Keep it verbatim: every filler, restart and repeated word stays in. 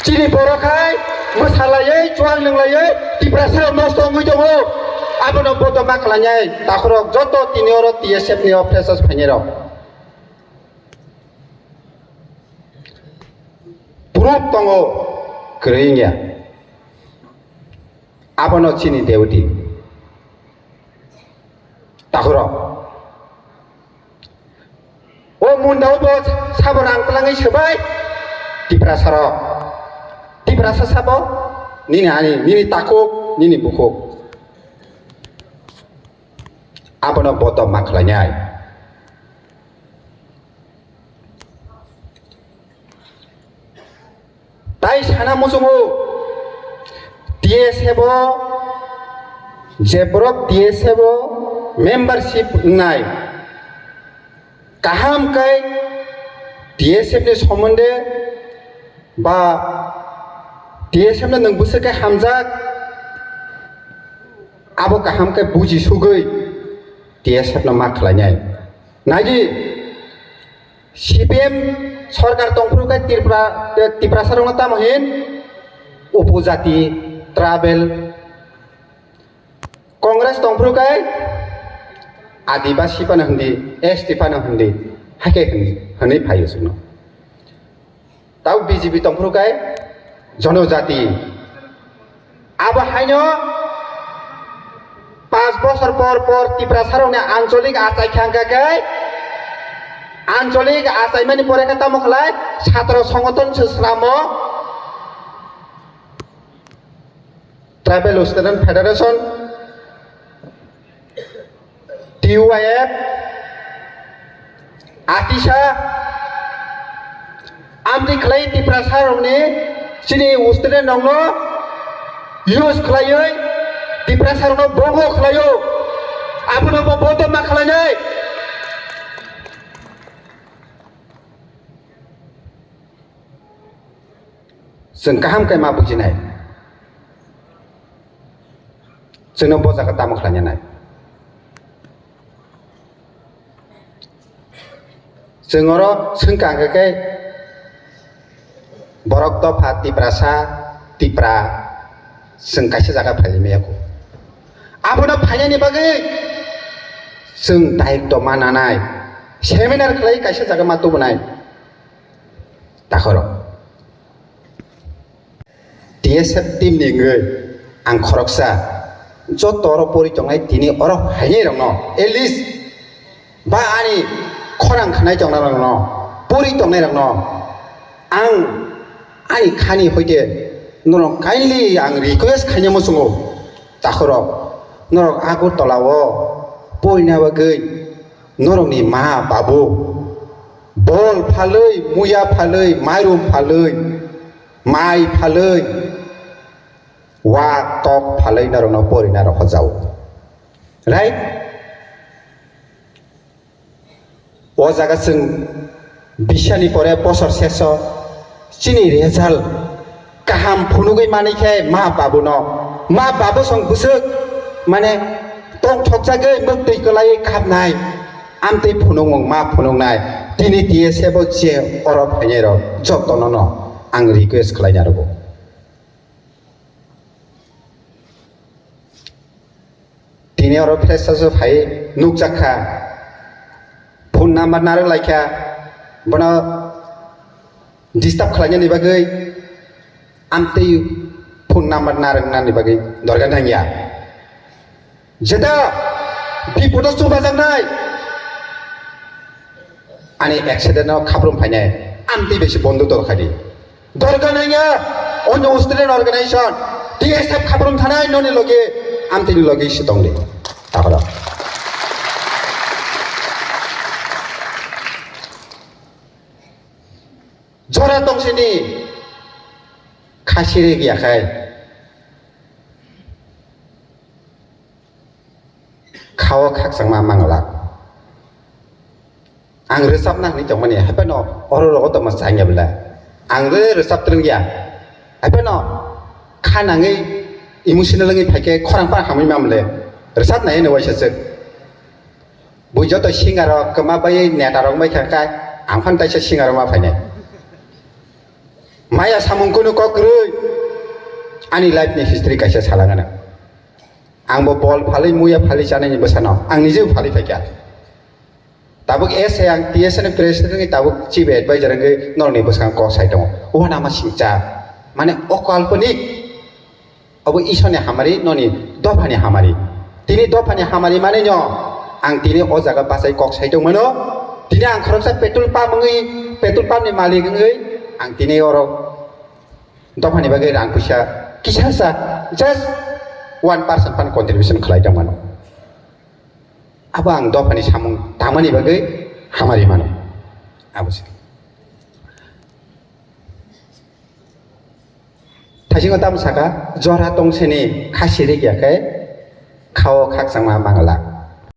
Chini borok hai mwsalaiwi, chuang nwnglaiwi Tiprasa rok nosto wngwi tongo. Abono bodo ma khlainai takhorok joto tini oro T S F ni o freshers phainai rok. Proof tongo, kwrwi wngya. Abono chini duty. Takhorok. O mundao bo sabo rang twlangwi swbai. Tiprasa rok. Tiprasa sabo nini ani, nini takhuk, nini bukhuk. Abono bodo ma khlainai. Tai sana muchungo T S F o, je borok T S F o membership wngnai, kaham khe T S F ni somonde ba T S F no nwng bwswk khe hamjak, abo kaham khe buji sugwi T S F no ma khlainai. Naidi, C P M sorkar tongphuru khe Tripura, Tiprasa rokno tamo hin upojati, tribal, Congress tongphuru khe Adibasi phano hindi, S T phano hindi, hakhe hin-, hinwi phaio chwngno. Tau B J P tongphuru khe jonojati. Abo haino panch bosor por por Tiprasa rokni ancholik achai kha hwnkha khe, ancholik achaimani pore khe tamo khlai, satro songothon se slamo, Tribal Student Federation, T Y F, Atisa, amtwi khlai Tiprasa rokni chini student rokno use khlaiwi Tiprasa rokno bobo khlaio, abono bo bodo ma khlainai. Chwng kaham khe ma bujinai. Chwngno bo jaga tamo khlainanai. Chwng oro swngkha hwnkhe khe borok dopha Tiprasa, Tipra, chwng kaisa jaga phailaimaya kho. Abono phainani bagwi chwng daitw ma nanai, seminar khlai kaisa jaga ma tubunai. Takhoro T S F team ni wngwi ang khoroksa joto oro pori tongnai tini oro phainai rokno at least ba ani khorang khnai tongnai rokno pori tongnai rokno ang ani khani hoite norok kindly ang request khaina muchungo takhoro norok Agartala o porina bagwi norokni ma babu bol phalwi, muya phalwi, mairum phalwi, mai phalwi, wa tok phalwi norokno porina rohorjao. Right? O jaga chwng bisani pore bosor seso chini result kaham phunugwi manwi khe ma babuno, ma babu song bwswk mane tongthokjagwi mwktwi kwlaiwi kapnai, amtwi phunukmung ma phunuknai. Tini T S F o je oro phainai rok jotono no ang request khlaina rwgo. Tini oro freshers o phai nukjak kha, phone number narwk lai kha, bono disturb khlainani bagwi amtwi phone number narwknani bagwi dorkar nangya. Jeta bipodo chubajaknai. Ani accident no khaprum phainai, amtwi besi bondo dol khai di. Dorkar nangya, onyo student organization, T S F khaprum thanai noni loge, amtwi ni loge se tong di. Takhoro. Jora tong sini, khasi re giya khai. Khao khakchangma mangla. Ang rwchapna hwnwi tongmani, haiphano oro rogo tongma changya bwla. Ang le rwchap twrwngya. Haiphano kha nangwi emotional wngwi phaikhe khorang phano hamwi mamle. Rwchap nai hwnwi waisa chwk. Bui joto singer rok kwma bai neta rok bai kha kha, ang phano taisa singer rok ma phainai. Maya samung kunu kok kwrwi. Ani life ni history kaisa salangana. Ang bo bol phalwi, muya phalwi chanai ni bwsano ang nije phalwi phaikha. Tabuk S A ang T S A ni president wngwi tabuk chief advisor wngwi norokni bwskango kok sai tongo. Uanama singcha. Mane o kalponik. Obo Iswrni hamari, noni dophani hamari. Tini dophani hamari mane no, ang tini o jaga bachai kok sai tong mano. Tini ang khoroksa petrol pump wngwi, petrol pump ni malik wngwi, ang tini oro dophani bagwi rang puisa kisa sa, just one percent pan contribution khlai tong mano. Abo ang dophani samung tangmani bagwi hamari mano. Abo se. Thaisingo tamo saka, jora tongseni khasi rikya khe khao khakchangma mangla.